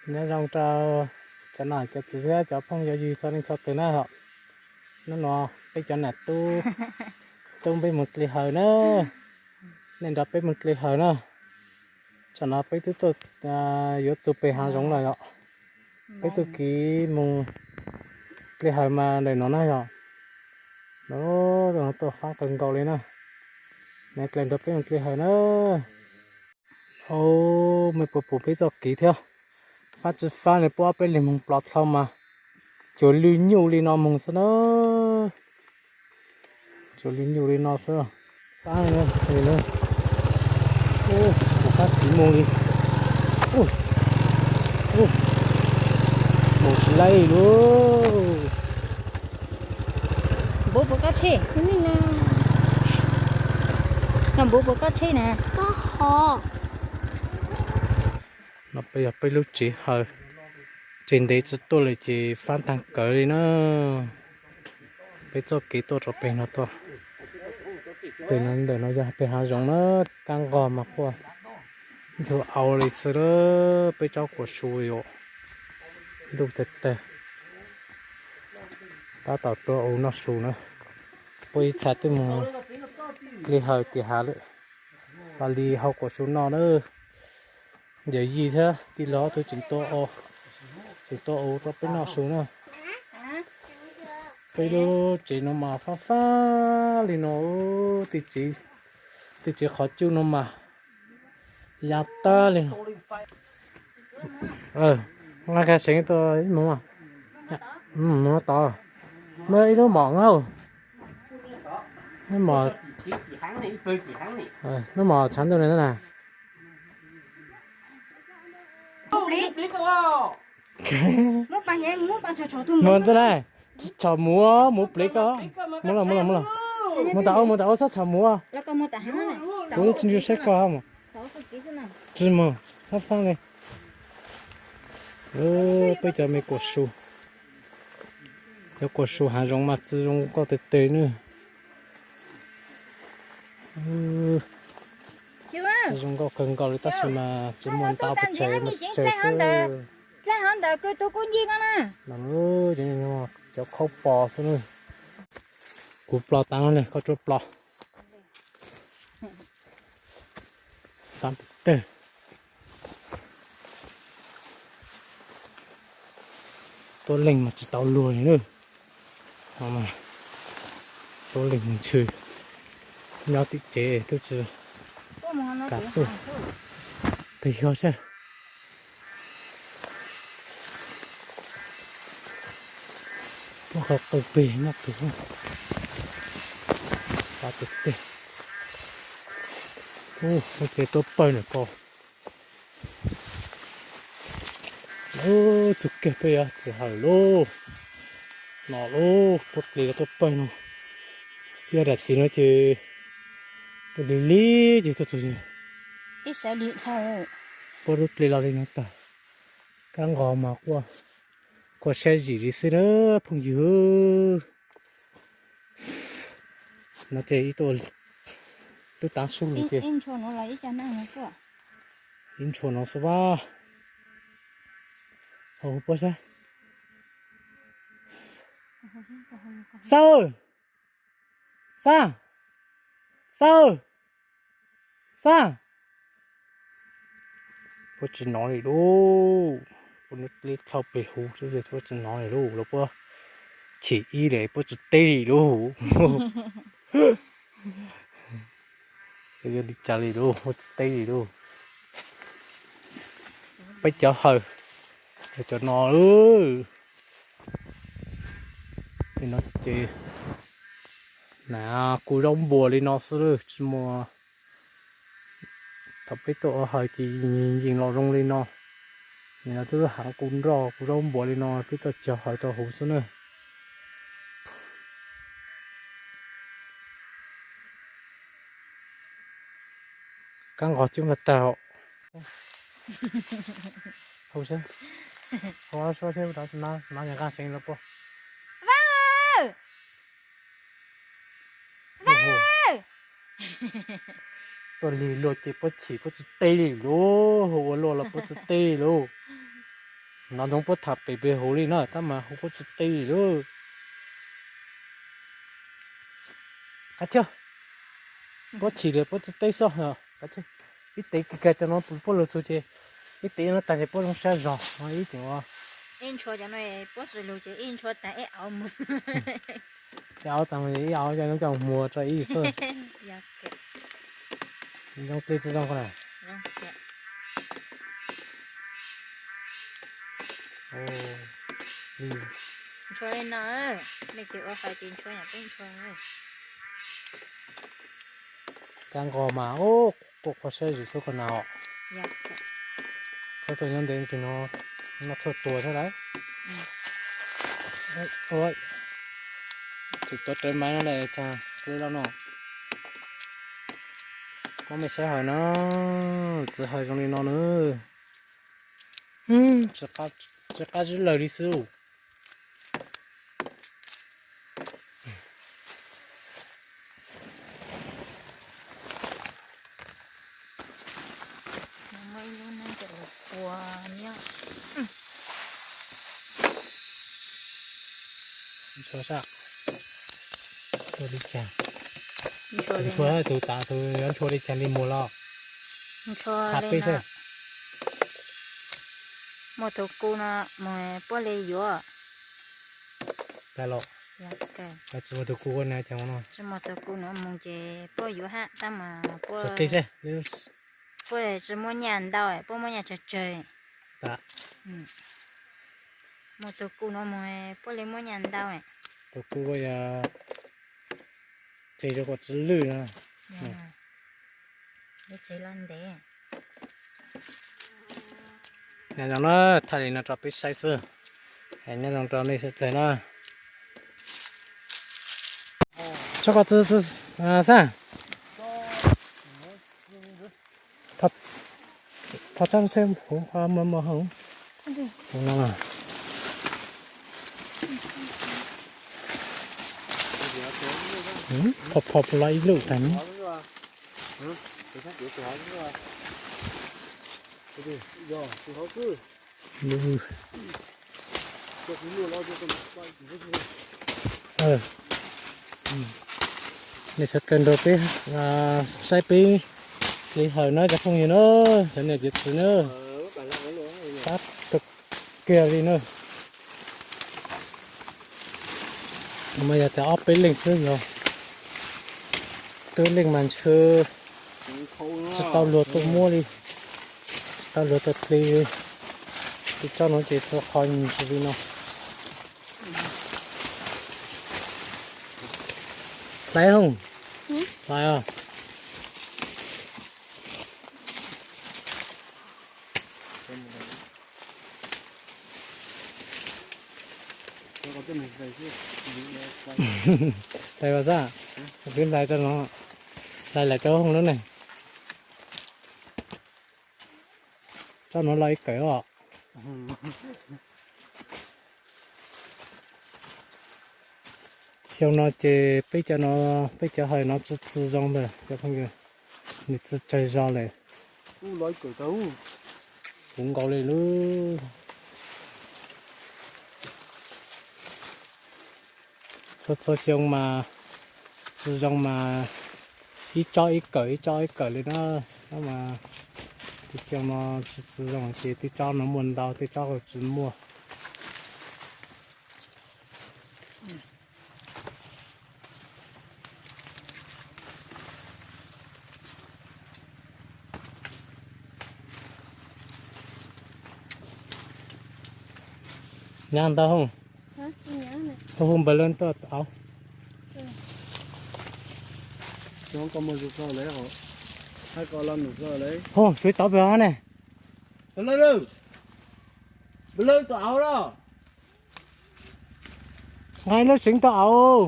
Nyob zoo rau cov nom cov tswv thiab cov phooj ywg txhua leej txhua tus na. Hnub no peb cov nam tub, tub peb mus dli hawm na, nej nrog peb mus dli hawm na. Tsam no peb twb tuaj yuav txog pem hav zoov lawm yom. Peb txoj kev mus dli hawm mas ntawm no na yom. Tuaj fab kawg nkaus li na. Nov dlej nrog peb mus dli hawm na. Au, mej puas pum peb txoj kev thiab? Fab tsis fab ne, puab ob peb leeg moog plos dlhau mas cuag lwj nyuj li no moog xwb na. Cuag lwj nyuj li no xwb. Fab na, tsis pum fab kev moog li. Moog tsis laib lauj. Npuv puas koj tsheb? Nov npuv puas koj tsheb na? No peb yog peb lub tsev hawm, tsev ntev tsis tuaj lawm ces fab taag kawg li na. Peb txoj kev tuaj rau peg no tuaj. Peg no ntawm no yog peg hav zoov na, kab nqos mas quaj ntxhua au li xwb lawm. Peb tsob kua su yom, ntuj tawg tawg, tab tom tuaj ua noj su na. Puab ib txha twb mus dli hawm tim hav lawm, ho li hau kua su noj na. Yawm yij thiab tij laug ob tug tseem tuaj, tseem tuaj ua rau peb noj su na. Peb lub tsev no mas fab fab li no, tej tsev qhov cub no mas ya tag li no. Nqa seev tuaj ib hmos, mus tod, muab ib lub mom nqa, ib lub mom tshav ntuj na. Muab ntawd na, tshov muv, muv pliv koj. Muab los, muab los, muab los. Muab tas ub, muab tas ub, txhob tshov muv. Kuv tsis ntsib saib koj mus. Tsis mus, fab fab li. Peb cov me kua su, cov kua su hav zoov mas txi zoo nkauj teg teg nawb. Txi zoo nkauj kawg nkaus li tab sis mas tsis muaj ntaub pes tsawg, muaj tsis tsawg xwb. Cov khaub pos xwb na. Kuv plos tas no ne, koj tsuab plos. Fab teg teg. Tuab leeg mas tsis tau luag li na. Tuab leeg mus ntshe nyob tim tsev twb tsis kam tuaj. Peg yog sab. Puab qhov qw peg nyob peg. Fab teg teg. Ub, ua ke tuaj pawg ntawm ko. Ub, txug kiag peb yuav txi hawm lauj. No lauj, puab dle los tuaj pawg no. Yog dam txiv no ces tuaj lig lig ces tuaj txug. Puab lub dle los li no tag. Kab nqos mas quaj, quaj siab zim li xwb na phooj ywg. No ces ib tug tub tav su li ces ib ntshua no xwb as. Ho hu puab saib. Xab, Xab, Xab, Xab. Puab tsis nov li lauj. Puab nub dleb dlhau peg huv xwb, puab tsis nov li lauj, los puab chim ib le puab tsis teb li lauj. Yog li cas li lauj, puab tsis teb li lauj. Peb cov hawm, cov no, no ces na, kuv zaub npuas li no xwb tsis muaj. Thaum peb tuaj ua hawm ces yeej los zoo li no. Nim no twb haav kuv nroj kuv zaub npuas li no, peb tuaj cog hawm rau huv xwb na. Kab nqos coob tag tag. Hu seb, hu seb nqa seev los puas. Tuaj lig luag ces puab chim puab tsis teb li lauj, hu ua luaj los puab tsis teb li lauj. Hnov ntsoov puab tham pem pem huv li no tab mas hu puab tsi teb li lauj. Qab thiab, puab chim li puab tsi teb xwb. Ib tev kawg kawg cov no puab lug txug ces ib tev no tag ces puab zoo sab zog no ib tseem ua. Ib ntshua cov no puab tsi lug ces ib ntshua tag ib auv mus. Ib auv tag ib auv coj coj muag rau ib xwb. Zoo dlej tsi zoo ko na. Ntshua li no, leej twg ua fais ces ntshua yam peb ntshua. Kab nqos mas quaj qhua siab zim xub ko na os. Txhob tuaj nyob ntev tes no noj tshuaj tuag thiab lawm. Tseem tuav rawv maiv no lawm cas dlej loj no. Muab mej saib hawm na, txiv hawm zoo li no na. Tsis qab zib lawg li xwb. Ntshua sab, ntshua li cas? Ntshua tus tas tus yuav ntshua li cas li mus los? Qha peb seb. Muaj tus kuj no mus puab li yuav. Tas los, tsis muaj tus kuj na ces no. Tsis muaj tus kuj no mus ces puab yuav hab tab mas puab, puab tsis muaj nyaj ntau, puab muaj nyaj tsawg tsawg. Muaj tus kuj no mus puab li muaj nyaj ntau. Tus kuj yog tseg rau kom tsis lwj na. Nyob zoo na, thaij li no rau peb saib xwb. Nyob zoo rau nej sawv daws na. Tso qhov txi xab. Thov tso xeb huv qhov mos mos hauv no. Phom phom los ib lub tag. Nej sawv daws nrog peb saib peb li hawm na cov phooj ywg na, cov niam cov txiv na, sab tau kiag li na. Mas yog tias ob peb leej xwb yog, twb leej mas ntshe tsis tau luag tuaj muab li, tsis tau luag tuaj tis li. Tus tsob no ces txog qhov ntsis li no. Hlais hooj, hlais os. Hlais os xab, kuv hlais tso no, hlais lawm tso hooj lub ne. Tsob no los ib kawm os. Xyoo no ces peb cov no, peb cov hawm no tsis txi zoo ntag cov phooj ywg, nws txi tsawg zog lawm. Puv nkaus li lub. Txhua txhua xyoo mas txi zoo mas ib tsob ib kawm ib tsob ib kawm li na, tab mas tej xyoo no tsis txi zoo ces tej tsob no muaj ntau tej tsob tsis muaj. Nyab ntau hooj, hu hu npawg leej tuaj auv. Hu, tsuav tau pem ne. Npawg leej tuaj auv los. Nqa lub seev tuaj auv.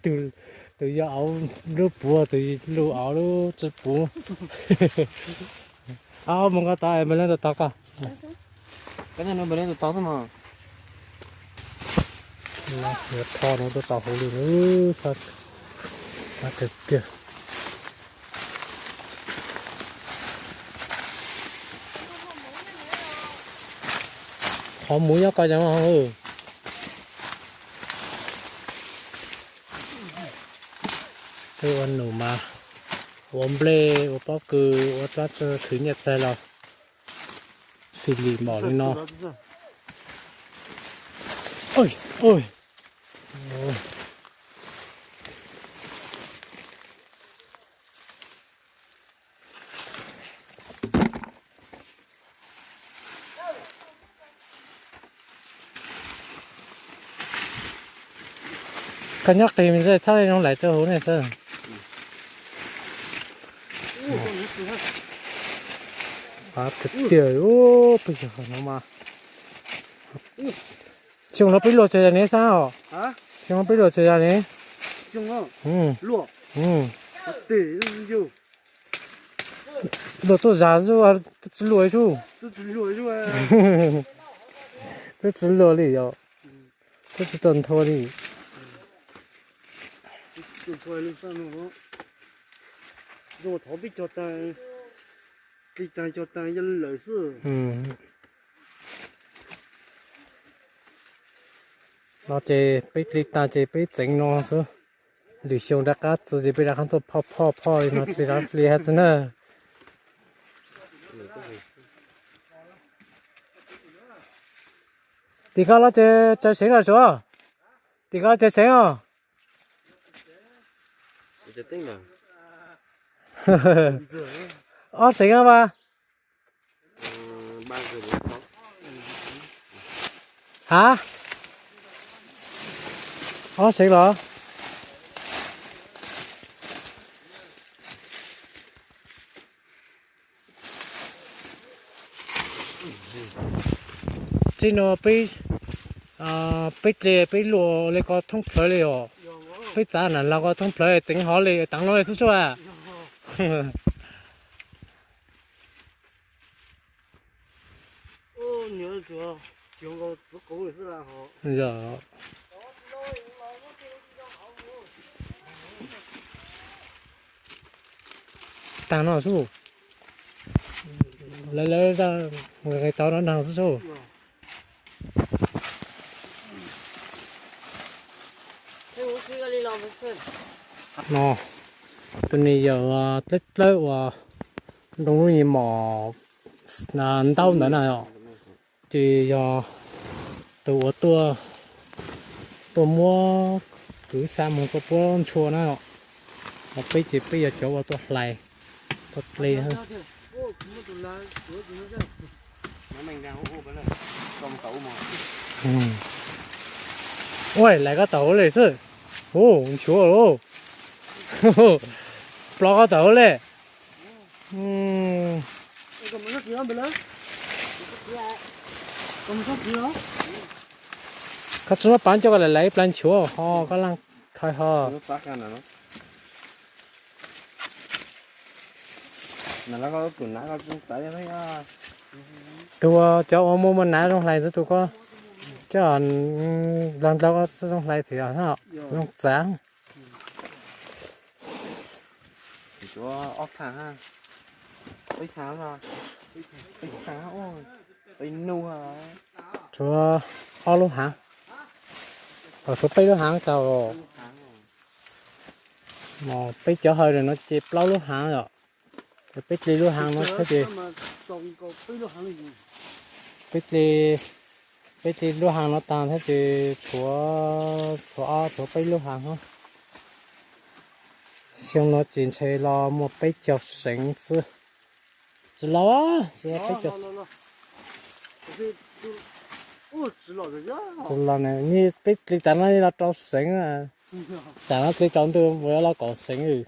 Tus yog auv lub puav, tus lub auv lub tsis puv. Auv mus nqa tau npawg leej tuaj tog koj. Npawg leej tuaj tog xwb mas. Yuav tho no tuaj tau hauv li, sab kawg kiag. Qhov muv nyob ko cov. Peb ua num mas, ua nplej, ua pob kws, ua dab tsi khwv nyiaj txiag los xis lim npaum li no. Koj nyob qis me ntsis txhob zoo laim rau hauv ne xwb. Tiag tiag, peb yog no mas. Xyoo no peb luaj tsawg yas ne Xab os? Xyoo no peb luaj tsawg yas ne? Luaj tuaj zas xwb, twb tsis luaj xwb. Twb tsis luaj li yom. Twb tsis tau nthua li. No ces peb dlig tag ces peb txeev no xwb. Lwm xyoo rov qab txi ces peb rov qab tuaj phoj phoj phoj li no dlig rov dlig hab xwb na. Tim koj los tsev, tsev seev los Suav? Tim koj tsev seev os? Ob seev os mas. Hab, ob seev los? Tsev no peb, peb dlig peb luaj li ko thoob plhawv li os. Peb txav nam los ko thoob plhawv tseev hov li tav no xwb sua. Taag no xwb. Lawv lawv nqis tau no nag xwb xwb. No, tus ni yawm dlawb dlawb uas ntoo lub nyuag mom ntaub ntawd na, ces yog tus uas tuaj, tuaj muab kwv xa moog tuaj puab ntshua na. Ho peb ces peb yog cov uas tuaj hlais, tuaj dle. Ua lais koj tau hauv le xwb. Hu, nchuav lauj. Plob koj tau hauv le. Koj tsi muab pav coj koj lais lais ib plag nchuav ho koj laaj khai ho. Tus cov uas muaj muaj nav zoo hlais ntxwv tus koj coj, nplog nplog koj zoo hlais thiab zoo txav. Tshuav ob lub haav, ho tshuav peb lub haav tau. Peb cov hawm no ces plaub lub haav os. Peb dle lub haav no thiab ces, peb dle, peb dle lub haav no taag thiab ces tshuav, tshuav ob, tshuav peb lub haav no. Xyoo no ces ntshe los muaj peb caug seev xwb. Tsis los, tsis los peb caug. Tsis los ne, peb dle tav no los rau seev. Tav no dle tsaus ntuj mus yuav los kaum seev.